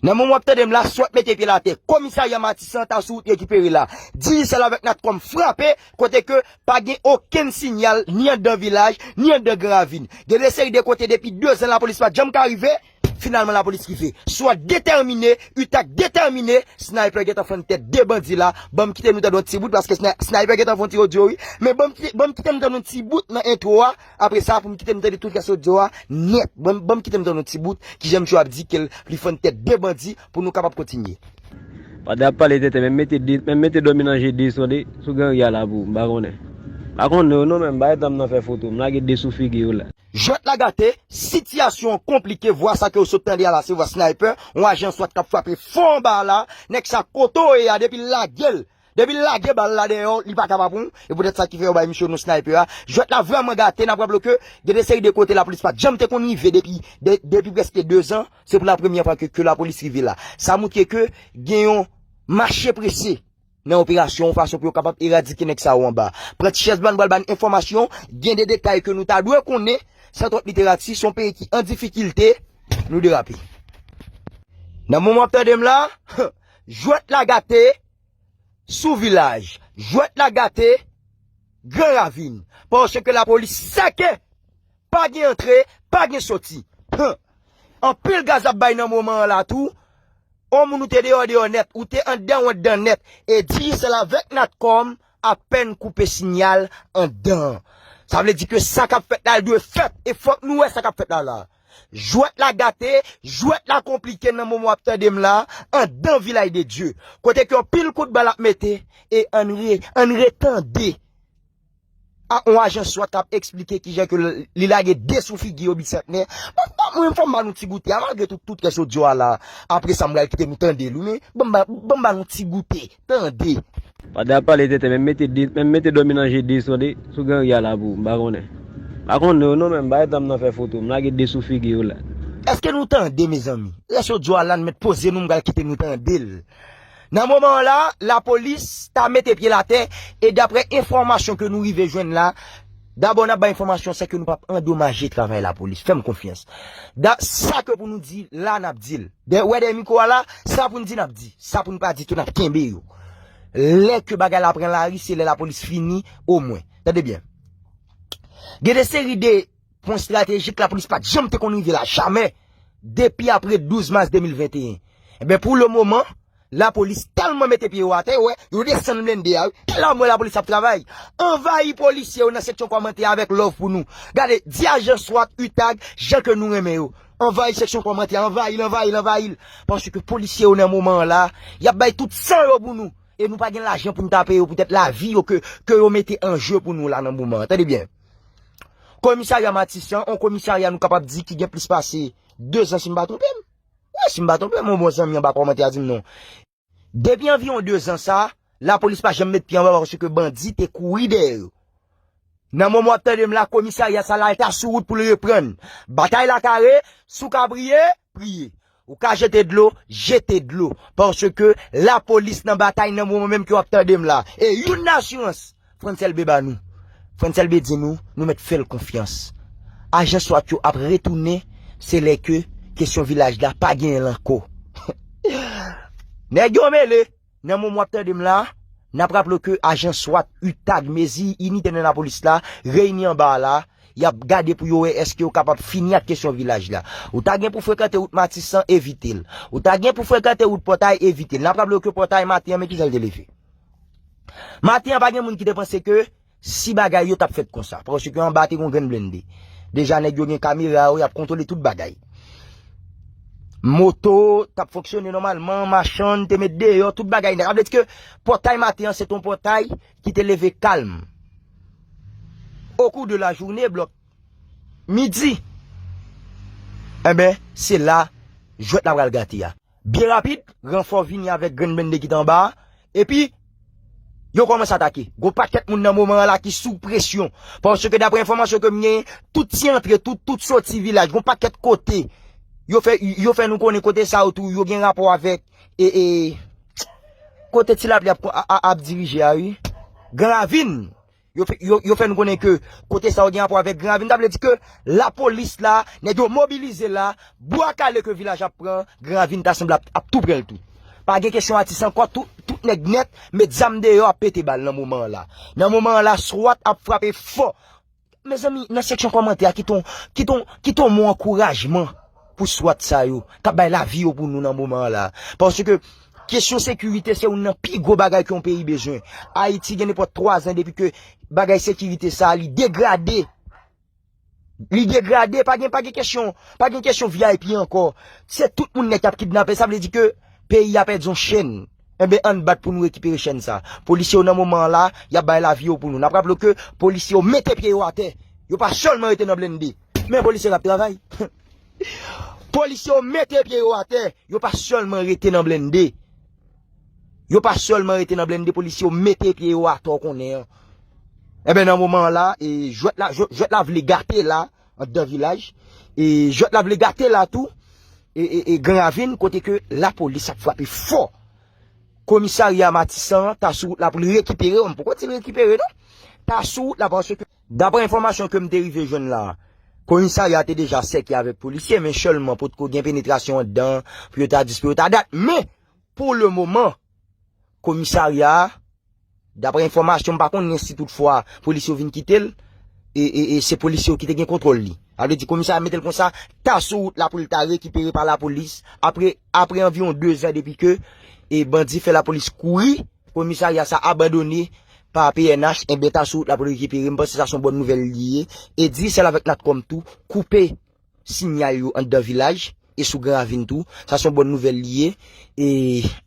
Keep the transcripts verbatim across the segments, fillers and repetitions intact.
Nan moman w ap tande m la, Swat mete pye l atè. Komisarya Matisan ta sou wout rekipere la. Digicel avèk Natcom frape, kote ke pa gen okenn sinyal, ni anndan vilaj, ni anndan Gran Ravin. Gen de seri de kote depi de zan lapolis pa t janm ka rive, finalman lapolis rive. Swat detèmine, UTAC detèmine, Sniper gentan fann tèt de bandi la. Ban m kite nou tande yon ti bout, paske Sni-, Sniper gentan fè yon ti odyo, wi. Men ban m kite, ban m kite nou tande yon ti bout nan entwo a. Apre sa, pou m kite nou tande tout rès odyo a nèt. Ban m, ban m kite nou tande yon ti bout, kijan misye ap di ke l, li fann tèt de bandi pou nou kapab kontinye. Pandan ap pale tenten, men mete de, men mete dòmi nan je de sou de, sou Gran Ri a la pou, m pa konnen. M pa konnen yo non, men m pa gentan nan fè foto, m lage de sou figi yo la. Jwèt la gate, sitiyasyon an konplike, vwa sa ke w sot tande a la, se vwa Sniper, yon ajan Swat k ap frape fò anba a la, nèg sa kote w ye a, depi l lage l, depi l lage bal la dèyè w, li pa ka pa pran w, e poutèt sa ki fè yo bay misye non Sniper a. Jwèt la vrèman gate, n ap raple w ke gen de seri de kote lapolis pa t janm te konn rive depi, de, depi prèske de zan, se pou la premyè fwa ke, ke lapolis rive la. Sa montre ke gen yon mache prese nan operasyon, yon fason pou yo kapab eradike nèg sa yo anba. Pran ti chèz ba n, pral ba n enfòmasyon, gen de detay ke nou ta dwe konnen, san twòp literati, se yon peyi ki an difikilte, nou derape. Nan moman w ap tande m la, jwèt la gate sou vilaj, jwèt la gate Gran Ravin, paske lapolis sèke, pa gen antre, pa gen soti. Huh. Anpil gaz ap bay nan moman an la tou. On moun ou te deyò deyò nèt, ou te anndan ou anndan nèt. E Digicel avèk Natcom apèn koupe sinyal anndan an. Sa vle di ke sa k ap fèt la, l dwe fèt. E fòk nou wè sa k ap fèt la la. Jwèt la gate, jwèt la konplike nan moman w ap tande m la, anndan Vilaj de Dye. Kote ke yon pil kout bal ap mete, e ann re, ann retande. A, yon ajan Swat k ap eksplike kijan ke l, li lage de sou figi yo bisantnè. Bon, bon, mwen, fò m ba nou ti goute a, malgre tout, tout rès odyo a la. Apre sa, m pral kite nou tande l, wi, men, bon, m ba, bon, m ba nou ti goute, tande. Pandan ap pale tenten, men mete de, men mete dòmi nan je de sou de, sou Gran Ri a la pou, m pa konnen. M pa konnen yo non, men m pa gentan nan fè foto, m lage de sou figi yo la. Èske nou tande, mezanmi? Rès odyo a la, n mèt poze nou, m pral kite nou tande l. Nan moman an la, lapolis ta mete pye l atè, e daprè enfòmasyon ke nou rive jwenn la, dabò n ap bay enfòmasyon, se ke nou p ap andomaje travay lapolis. Fè m konfyans. Da, sa ke pou nou di la, n ap di l. Dè, wè dèyè mikwo a la, sa pou n di, n ap di. Sa pou n pa di tou, n ap kenbe yo. Lè ke bagay la pran lari, se lè lapolis fini, omwen. Tande byen. Gen de seri de pwen estratejik lapolis pa t janm te konn rive la, jamè, depi apre douz mas de mil venteyen. Enben, pou le moman, lapolis tèlman mete pye yo atè, yo wè, yo desann blende a, wi. E la, m wè lapolis ap travay. Anvayi polisye yo nan seksyon kòmantè avèk love pou nou. Gade, di ajan Swat, UTAG, jan ke nou renmen yo. Anvayi seksyon kòmantè, anvayi l, anvayi l, anvayi l. Paske polisye yo nan moman an la, y ap bay tout san yo pou nou. E nou pa gen lajan pou n ta peye yo poutèt lavi yo ke, ke yo mete an je pou nou la nan moman an. Tande byen. Komisarya Matisan, yon komisarya nou kapab di ki gen plis pase de zan si m pa twonpe m. Wi, si m pa twonpe m, yon bon zanmi anba kòmantè a di m non. Depi anviwon de zan sa, lapolis pa janm met pye anba paske bandi te kouri dèyè yo. Nan moman w ap tande m la, komisarya sa la, l ta sou wout pou l reprann. Batay la kare, si w ka priye, priye. Ou ka jete dlo, jete dlo. Paske lapolis nan batay nan moman menm ke w ap tande m la. E youn nan asirans, Frantz Elbé ba nou. Frantz Elbé di nou, nou mèt fè l konfyans. Ajan Swat yo ap retounen, se lè ke kesyon vilaj la pa genyen l ankò. Nèg yo mele. Nan moman w ap tande m la, n ap raple w ke ajan Swat, UTAG, mezi inite nan lapolis la, reyini anba a la, y ap gade pou yo wè èske yo kapab fini ak kesyon vilaj la. Ou ta gen pou frekante wout Matisan, evite l. Ou ta gen pou frekante wout Pòtay, evite l. N ap raple w ke Pòtay maten an, men kijan l te leve. Maten an, pa gen moun ki te panse ke si bagay yo t ap fèt konsa, paske anba te gon grenn blende. Deja nèg yo gen kamera yo, y ap kontwole tout bagay. Moto t ap fonksyone nòmalman, machann te met deyò, tout bagay nèt. Sa vle di ke pòtay maten an se t on pòtay ki te leve kalm. Au cours de la journée, blòk midi, enben, se la jwèt la pral gate a. Byen rapid, ranfò vini avèk grenn blende ki t anba a. Epi, yo kòmanse atake. Gon pakèt moun nan moman an la ki sou presyon. Paske daprè enfòmasyon ke m genyen, tout ti antre, tout, tout soti vilaj, gon pakèt kote. Yo fè, yo fè nou konnen kote sa yo tou, yo gen rapò avèk, e, e, kote Ti Lapli ap, a, a, ap dirije a, wi. Gran Ravin. Yo fè, yo, yo fè nou konnen ke kote sa yo gen rapò avèk Gran Ravin, sa vle di ke lapolis la, nèg yo mobilize la, bwa kale ke vilaj ap pran, Gran Ravin ta sanble ap, ap tou pran l tou. Pa gen kesyon atis ankò, tout, tout nèg nèt, met zam deyò ap pete bal nan moman an la. Nan moman an la, swat ap frape fò. Mezanmi, nan seksyon kòmantè a, kite yon, kite yon, kite yon mo ankourajman pou swat sa yo, k ap bay lavi yo pou nou nan moman an la. Paske kesyon sekirite se youn nan pi gwo bagay ke yon peyi bezwen. Ayiti gen nenpòt twa zan depi ke bagay sekirite sa a, li degrade. Li degrade, pa gen, pa gen kesyon, pa gen kesyon V I P ankò. Se tout moun nèt y ap kidnape, sa vle di ke peyi a pèdi yon chèn. Enben, ann bat pou nou rekipere chèn sa. Polisye yo nan moman an la, y ap bay lavi yo pou nou. N ap raple w ke polisye yo mete pye yo atè. Yo pa sèlman rete nan blende. Men polisye k ap travay. Polisye yo mete pye yo atè. Yo pa sèlman rete nan blende. Yo pa sèlman rete nan blende, polisye yo mete pye yo atè, w konnen an. Enben, nan moman an la, e, jwèt la, jwè-, jwèt la vle gate la, anndan vilaj. E, jwèt la vle gate la tou, e, e, e Gran Ravin, kote ke lapolis ap frape fò. Komisarya Matisan an ta sou wout la pou l rekipere, m poko di l rekipere, non. Ta sou wout la paske, daprè enfòmasyon ke m te rive jwenn la, komisarya a te deja sèke avèk polisye, men sèlman potko gen penetrasyon anndan pou yo ta dis, pou yo ta dat. Men, pou le moman, komisarya a, daprè enfòmasyon, m pa konnen si toutfwa polisye yo vin kite l, e, e, e se polisye yo ki te gen kontwòl li. Sa vle di komisarya mete l konsa, ta sou wout la pou l ta rekipere pa lapolis. Apre, apre anviwon de zan depi ke, e, bandi fè lapolis kouri, komisarya sa abandone pa P N H, enben ta sou wout la pou l rekipere. M panse sa se yon bòn nouvèl li ye. E Digicel avèk Natcom tou koupe siyal yo anndan vilaj e sou Gran Ravin tou. Sa se yon bòn nouvèl li ye. E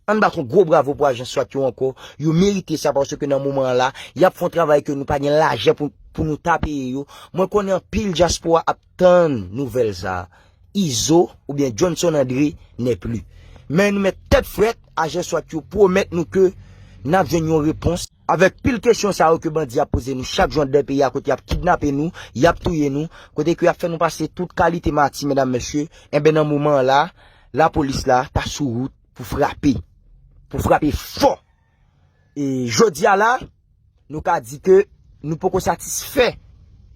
ann bat yon gwo bravo pou ajan swat yo ankò. Yo merite sa paske nan moman an la, y ap fè yon travay ke nou pa gen lajan pou, pou nou ta peye yo. Mwen konnen anpil dyaspora ap tann nouvèl sa a. Izo oubyen Johnson André n'est plus. Men nou met tèt frèt, ajan swat yo pwomèt nou ke n ap jwenn yon repons. Avèk pil kesyon sa yo ke bandi ap poze nou chak jou anndan peyi a, kote y ap kidnape nou, y ap touye nou, kote ke y ap fè nou pase tout kalite mati, medam, mesye, enben, nan moman an la, lapolis la ta sou wout pou frape. Pou frape fò. E jodi a la, nou ka di ke nou poko satisfè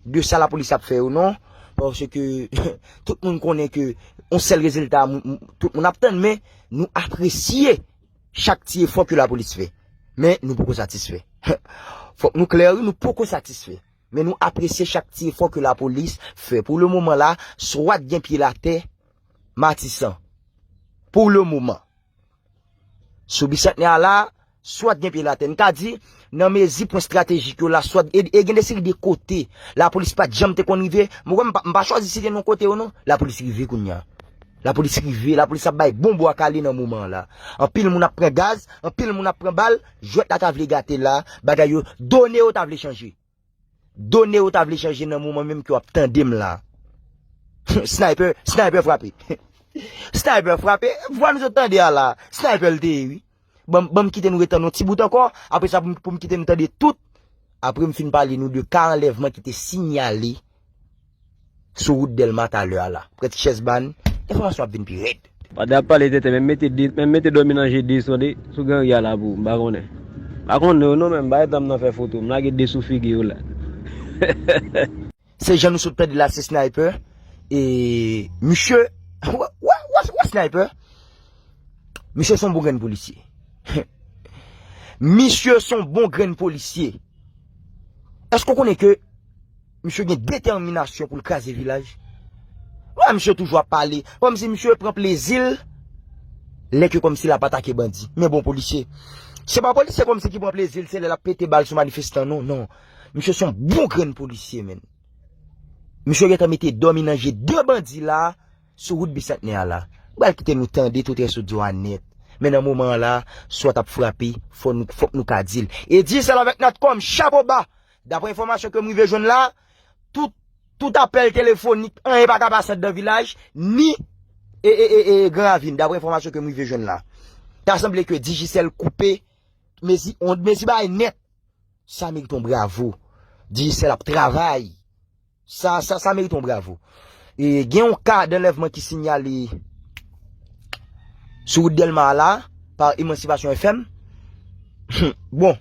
de sa lapolis ap fè yo, non. Paske tout moun konnen ke yon sèl rezilta, moun, moun, tout moun ap tann, men nou apresye chak ti efò ke lapolis fè. Men nou poko satisfè. Fòk nou klè, wi, nou poko satisfè. Men nou apresye chak ti efò ke lapolis fè. Pou le moman la, swat gen pye l atè, Matisan. Pou le moman. Sou Bisantnè a la, swat gen pye l atè. N ka di, nan mezi pwen estratejik yo la, swat, e, e gen de seri de kote lapolis pa t janm te konn rive. Mwen, m pa, m pa chwazi site non kote yo, non. Lapolis rive kounye a. Lapolis rive, lapolis ap bay bon bwa kale nan moman an la. Anpil moun ap pran gaz, anpil moun ap pran bal, jwèt la ta vle gate la, bagay yo, done yo ta vle chanje. Done yo ta vle chanje nan moman menm ke w ap tande m la. Sniper, sniper frape. Sniper frape, vwa nou sot tande a la. Sniper l te ye, wi. Ban m, ban m kite nou retann yon ti bout ankò, apre sa pou m, pou m kite nou tande tout. Apre m fin pale nou de ka anlèvman ki te siyale sou wout Dèlma talè a la. Pran ti chèz ba n, enfòmasyon ap vin pi rèd. Pandan y ap pale tenten, men m mete de, men m mete dòmi nan je de sou de, sou Gran Ri a la pou ou, m pa konnen. M pa konnen yo non, men m pa gen tan m nan fè foto, m lage de sou figi yo la. Se jan nou sot tande la, se Sniper. E misye, wè, wè, wè, wè Sniper. Misye se yon bon grenn polisye. Misye se yon bon grenn polisye. Èske w konnen ke misye gen detèminasyon pou l kraze vilaj? Wè, misye toujou ap pale. Kòmsi misye pran plezi l lè ke kòmsi l ap atake bandi. Men bon, polisye. Se pa polisye kòmsi ki pran plezi l, se lè l ap pete bal sou manifestan, non, non. Misye se yon bon grenn polisye, menn. Misye gentan mete dòmi nan je de bandi la, sou wout Bisantnè a la. M pral kite nou tande tout rès odyo a nèt. Men nan moman an la, swat ap frape, fò nou, fòk nou ka di l. E Digicel avèk Natcom, chapo ba! Daprè enfòmasyon ke m rive jwenn la, tout, tout apèl telefonik, anyen pa ka pase anndan vilaj, ni e, e, e, e Gran Ravin, daprè enfòmasyon ke m rive jwenn la. Ta sanble ke Digicel koupe, mezi, yon mezi bagay nèt. Sa merite yon bravo. Digicel ap travay. Sa, sa, sa merite yon bravo. E gen yon ka danlèvman ki siyale sou wout Dèlma a la, pa Emancipation F M. Bon,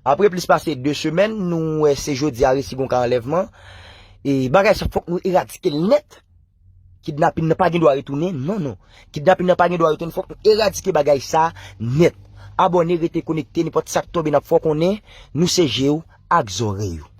Apre plis pase de semèn, nou wè se jodi a resi gon ka anlèvman. E bagay sa fòk nou eradike l nèt. Kidnapin nan pa gen dwa retounen, non, non. Kidnapin nan pa gen dwa retounen, fòk nou eradike bagay sa nèt. Abòne, rete konekte, nenpòt sa k tonbe n ap fè w konnen, nou se je w ak zòrèy ou.